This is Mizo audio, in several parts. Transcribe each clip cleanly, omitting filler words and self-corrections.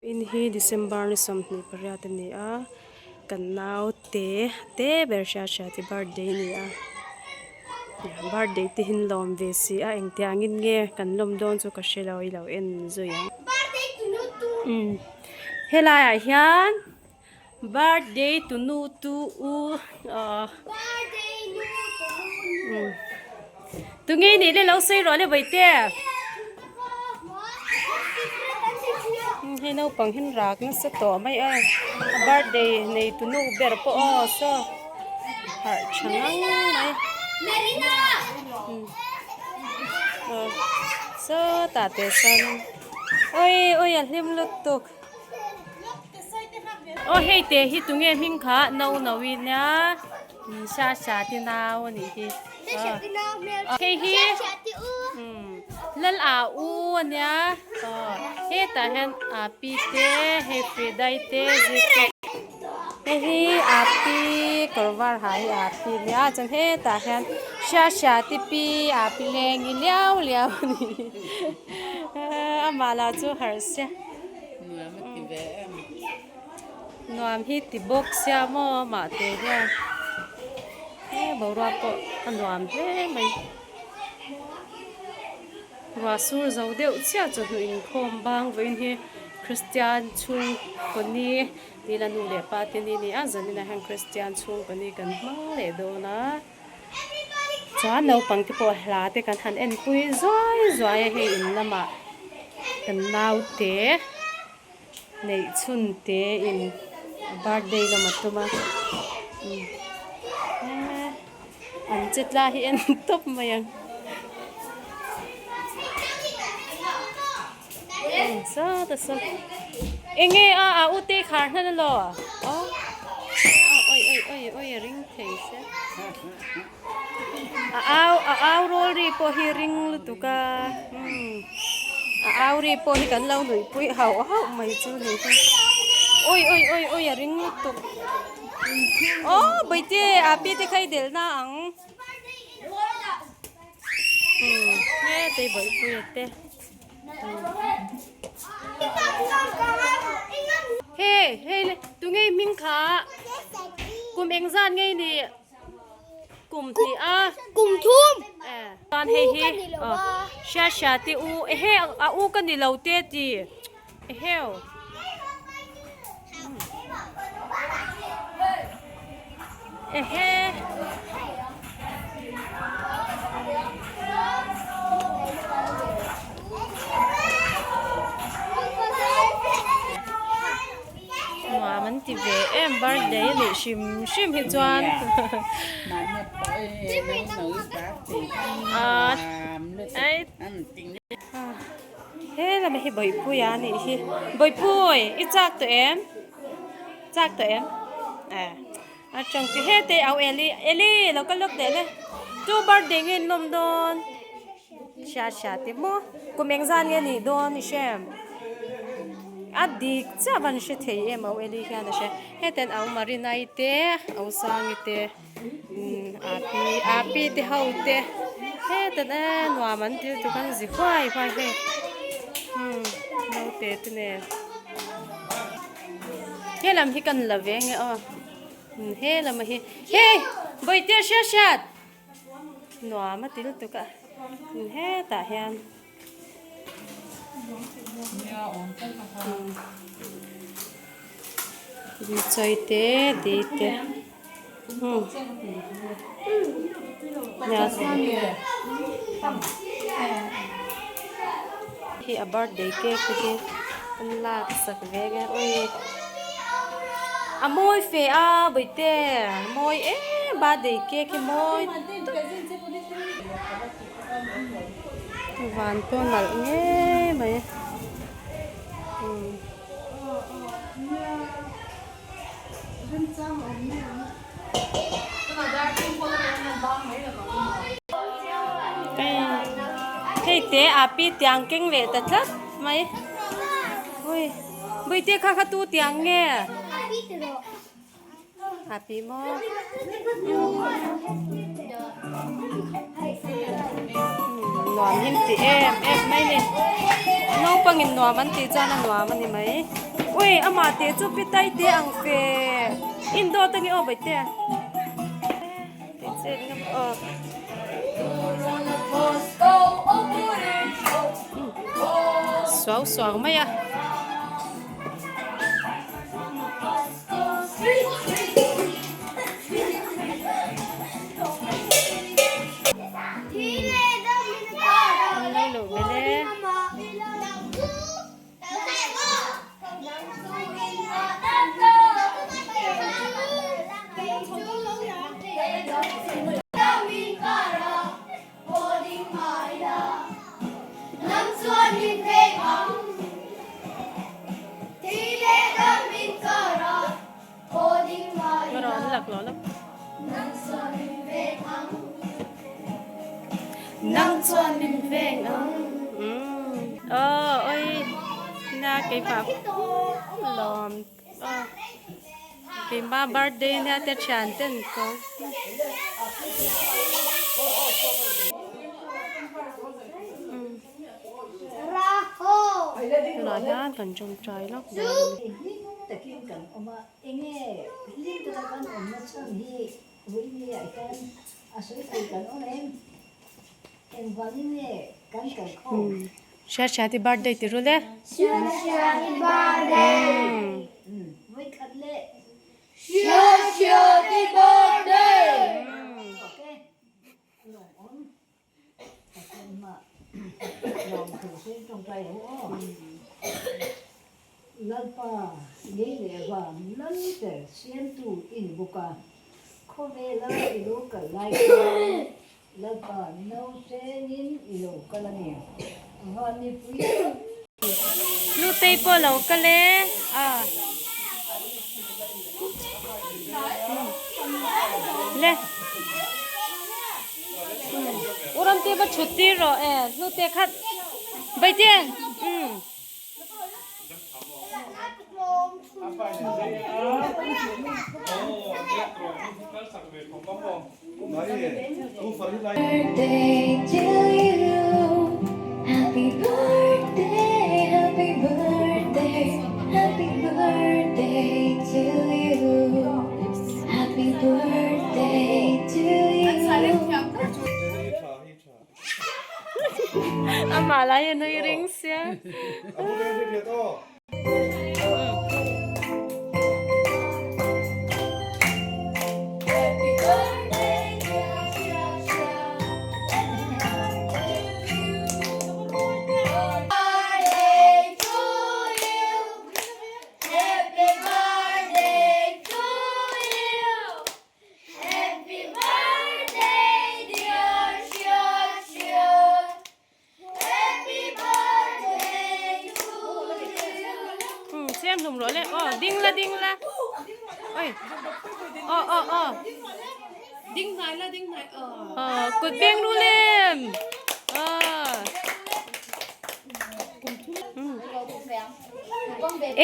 In hi December ni 28 a ni a kan naute te ber hriat hriat hi birthday a ni a birthday te hi an lawm ve si a engtiangin nge kan lawm dawn chu ka hre lo i lo en zui ang helai ah hian birthday tu nu tu u ahh tunge nih le lo sawi rawh le bawihte. Hei naupang hian rak nasa tawh mai a a birthday nei tu nu ber pawh aw saw harh tha ngang mai sawtah te sawn awi awi a hlim lutuk aw hei te hi tunge hming kha no no i nia sha sha te nau a nih hi. Hei hi lal a u a nia aw hetah hian a pi te hei fridai te zirtir hei hi a pi kawr var ha hi a pi a nia chuan hetah hian hria hria te pi a pi leng i liau liau a ni amah lah chu harh sia nuam hi ti bawk sia maw amah te hian. He boruak pawh a nuam hle mai. Ruah sur zo deuh chiah chawhnu inkhawm bang vawiin hi Kristian chhungkaw ni tih la nu leh pa te ni a ni a, zaninah hian Kristian chhungkaw ni kan hmang leh dawn a. Chuan naupang te pawh hla te kan han enpui zuai zuai a hei in lamah kan naute. Neih chhun te in a birthday lawm a tum a an che tla hi en tawp mai ang sawt a saw enge a a u te khar hnan alo aw oi oi oi oi a ring thei sia A au a au rawl ri pawh hi ring lutuk a umm a au ri pawh hi kan lo nuih pui hauh hauh mai chu ni hi awi awi awi awi a ring lutuk aw bawihte a pi te kha i delh na ang umm hetei bawihpui a te hei hei le tunge i hming kha kum engzat nge i nih. Kum hnih a. Kum thum. Chuan hei hi hria hria te u ehe a u ka ni lo te ti eheu. Ehe. Nuam an ti ve em birthday a nih hrim hrim hi chuan he lamah hi bawihpui a nih hi bawihpui i chak tawh em chak tawh em eh a tawng ti hete au Eli Eli lo kal lawk teh le tu birthday nge in lawm dawn. Hria hria te maw kum engzat nge nih dawn i hrem a dik chiah van hre thei em au Eli hian a hre hetiang au Marinai te au Sangi te umm api api te ho te hetiang e nuam an ti lutuk an zi huai huai hei umm naute te nen helam hi kan la ve nge aw helam hi hei bawihte hria hriat. Nuam a ti lutuk a hetah hian chawi te di te hi a birthday cake te hi an lak sak ve nge awi a mawi fe a bawihte a mawi em. Birthday cake hi mawi tak van pawh nalh ngei mai hei te a pi tiang keng leh ta tlat mai ui bawihte kha kha tu tiang nge. Happy maw? Nuam him ti em em mai ni. Naupangin nuam an tih chuan a nuam a ni mai. Ui amah teh chu pi tai te ang fe in dawt ange aw baihte. Tih chet ngam aw. Suau suau mai a. Nang chuan min veng ang. Aw oi na keimah lawm aw keimah birthday nia te thian ten ko. Tunah hian kan tawngtai lawk dawn a ni. Enge hlim taka kan awmna chhan hi Vawiini ah hian a sawi thei kan awm em? Engvangin nge kan kal khawm? Hria hria ti birthday ti rul e. Hria hria ti birthday. Vawikhat leh. Hria hria ti birthday. Ok. Lawmawm. Lalpa lei leh vang lal ber siamtu i ni bawk a, khawvela i lo kal lai khan Lalpa nausenin i lo kal a ni. Van mipui tam. Nutei pawh lo kal e a. Le. U Ramte va thut tir rawh e hnute khat Baite umm. Birthday to you Happy birthday happy birthday happy birthday to you Happy birthday to you Amah lai a nui ring sia. Xem hlum rawh le aw ding la ding la oi aw aw aw ding hnai la ding hnai aw kut beng ru lem aw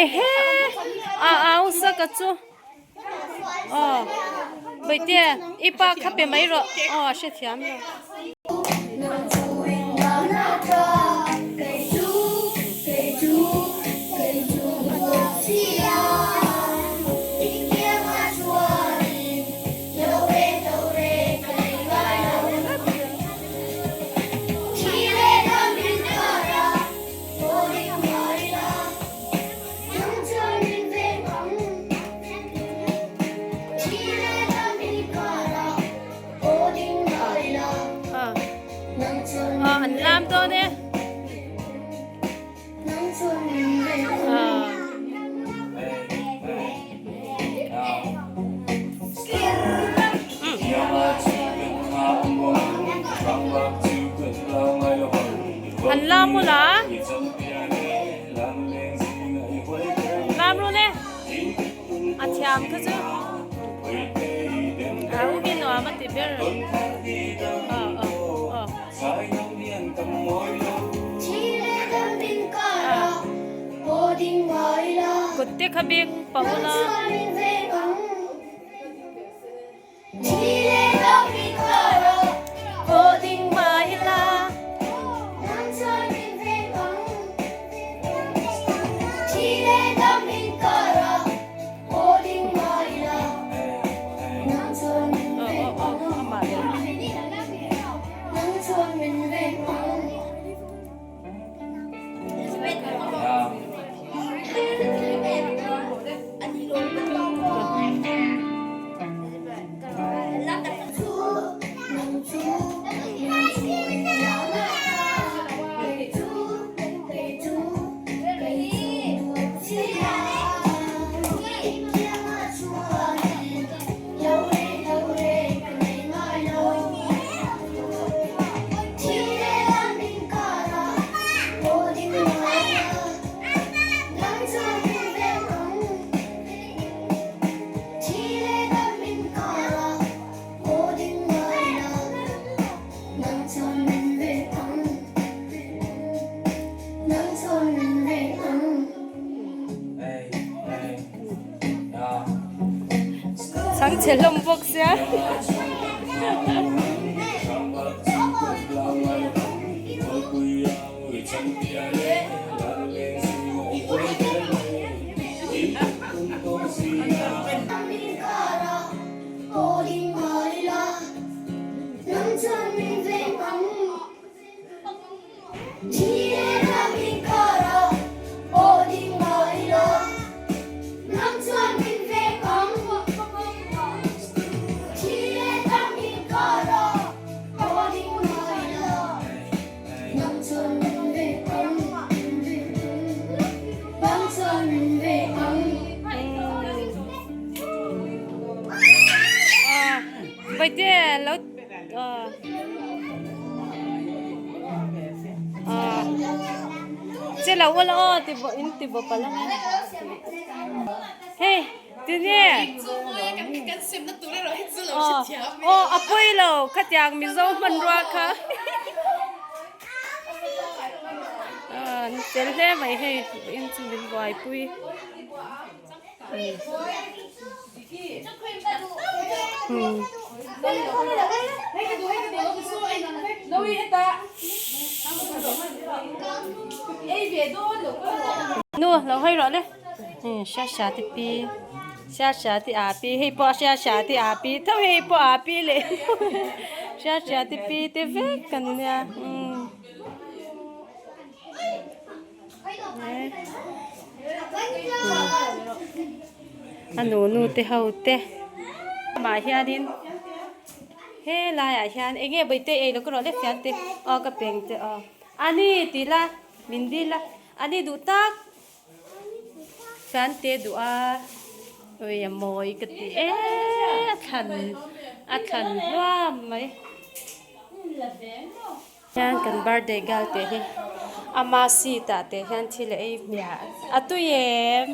ehe a au sa ka chu aw bawitea i pa kha pe mai rawh aw a hrethiam lo. An lam dawn e. An lam ula. Lam ru le. A thiam kha chu. A u hi nuam a ti ber. Aw aw aw. Kut te kha beng pah ula. Chhangchhe hlawm bawk sia. Baite lo Che lo ula aw ti bo in ti bo pala Hey ti nge Aw a pawi lo khatiang Mizo hmanrua kha An tel hle mai hei in chu min buaipui. Nu lo hawi rawh le hria hria te pi hria hria te a pi hei pawh hria hria te a pi tho hei pawh a pi leh hria hria te pi te vek kan nia. A nunu te ho te amah hianin he laiah hian eng nge bawihte ei lo ka rawh lek hian te aw ka peng te aw ani tih la min dil a ani duh tak fian te duh a ui a mawi ka ti e a thlan a thlan hluam mai. Hian kan birthday girl teh hi ama seat ah teh hian thil a ei hmiah a tui em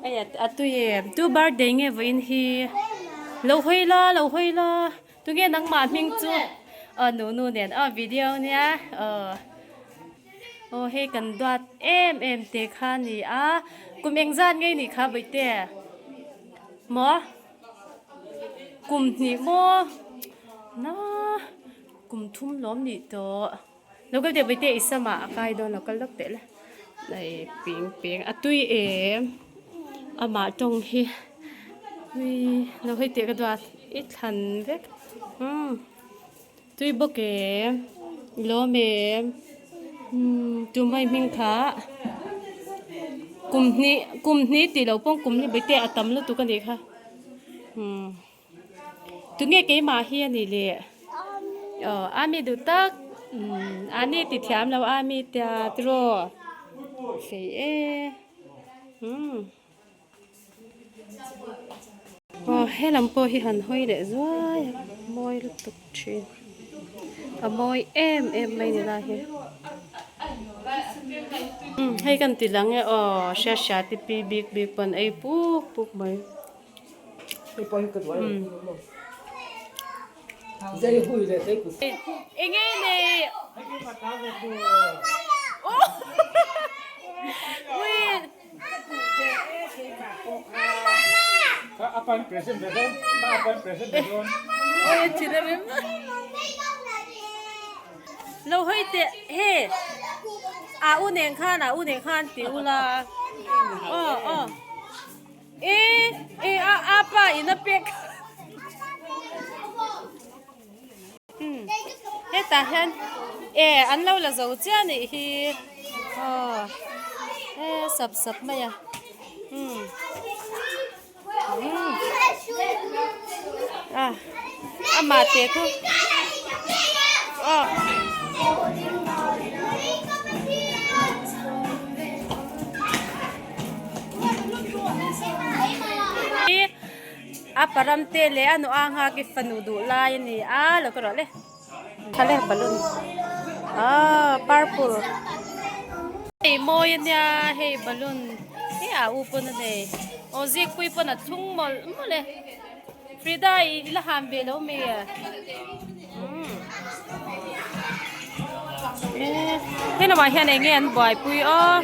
ei a tui em tu birthday nge vawiin hi lo hawi la lo hawi la tunge nangmah hming chu aw nu nu nen aw video nia aw aw hei kan duat em em te kha a ni a kum engzat nge nih kha bawihte maw kum hnih maw na. Kum thum lawm nih tawh. Lo kal teh Vaite i samah a kai dawn lo kal lawk teh la. Nei ping ping a tui em amah tawng hi ui lo hei teh ka duat i thlan vek umm tui bawk em i lawm em umm tumai hming kha kum hnih kum hnih tih loh pawh kum hnih Vaite a tam lutuk a nih kha umm. Tunge keimah hi a nih le? Aw, Ami duh tak. Umm, ani ti thiam lo Ami tia tiraw? Fei e. Umm. Aw, he lam pawh hi han hawi leh zuai a, mawi lutuk thin. A mawi em em mai ni lai hi. Umm, hei kan ti lang e aw, hria hria te pi bik bik pawn ei puk puk mai. Enge nei Lo hawi teh he a u nen khan a u nen khan ti ula aw aw. E e a a pa in a pek hmm hetah hian e an lo la zo chiah nih hi aw e sap sap mai a hmm hmm a amah te khu aw. A param te leh a nuah nghak i fanu duh lai a ni a lo ka rawh le thla balloon ah purple hei mawi a nia hei balloon he a u pawn a nei aw zikpui pawn a thlung mawlh mawlh e Frida i la han ve lo mi umm he lamah hian eng nge an buaipui aw.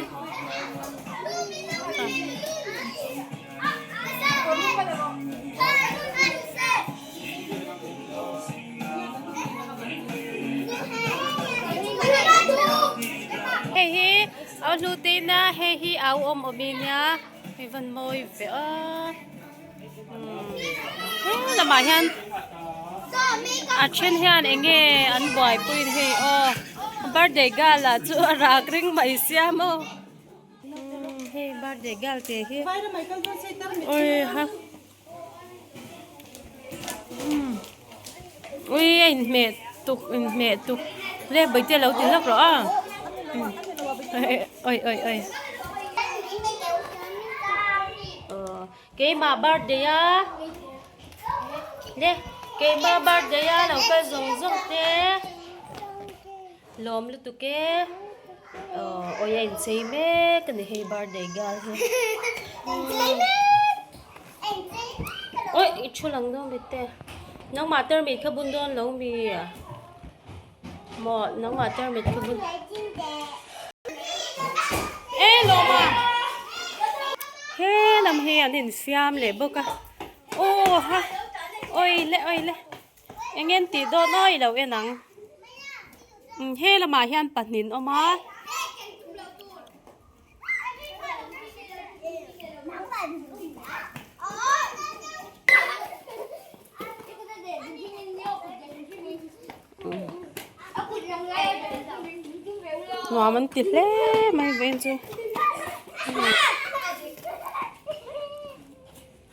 Au hlu te ina hei hi au awm awm i nia hei van mawi ve a he lamah hian a then hian eng nge an buaipui hei aw birthday girl ah chu a rak ring mai sia maw hei birthday girl te hi ui ha ui a inhmeh tuk inhmeh tuk le bawihte lo ti hlak rawh a oi oi oi keimah birthday a le keimah birthday a lo kal zawng zawng te lawm lutuk e aw awi a inchei mek a ni hei birthday girl hi awi i thu lang dawn mi te nangmah tarmit kha bun dawn lo mi maw nangmah tarmit kha bun e lawm a he lam hi an infiam leh bawk a aw ha awi le awi le. Eng en tih dawn awi lo en ang. Umm he lamah hian pahnih an awm a. Nuam an ti hle mai vawiin chu.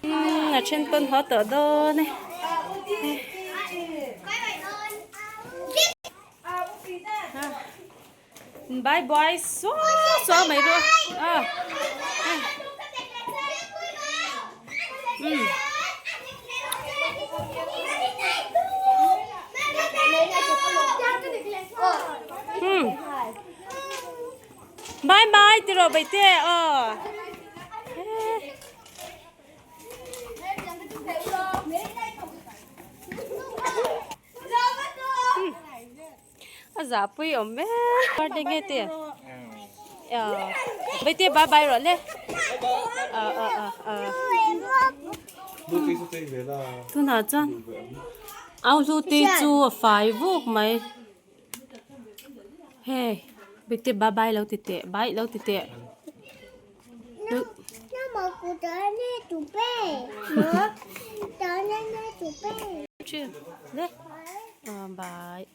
Umm a then pawn haw tawh dawn e. Bye bye suau suau mai ru a. Umm. Umm. Bye bye tiraw baite aw. A zah pui awm mek birthday nge te Baite bye bye rawh le a a a a tunah chuan au hlute chu a fai vuk mai hei Baite bye bye lo ti teh bye lo ti teh. Bye.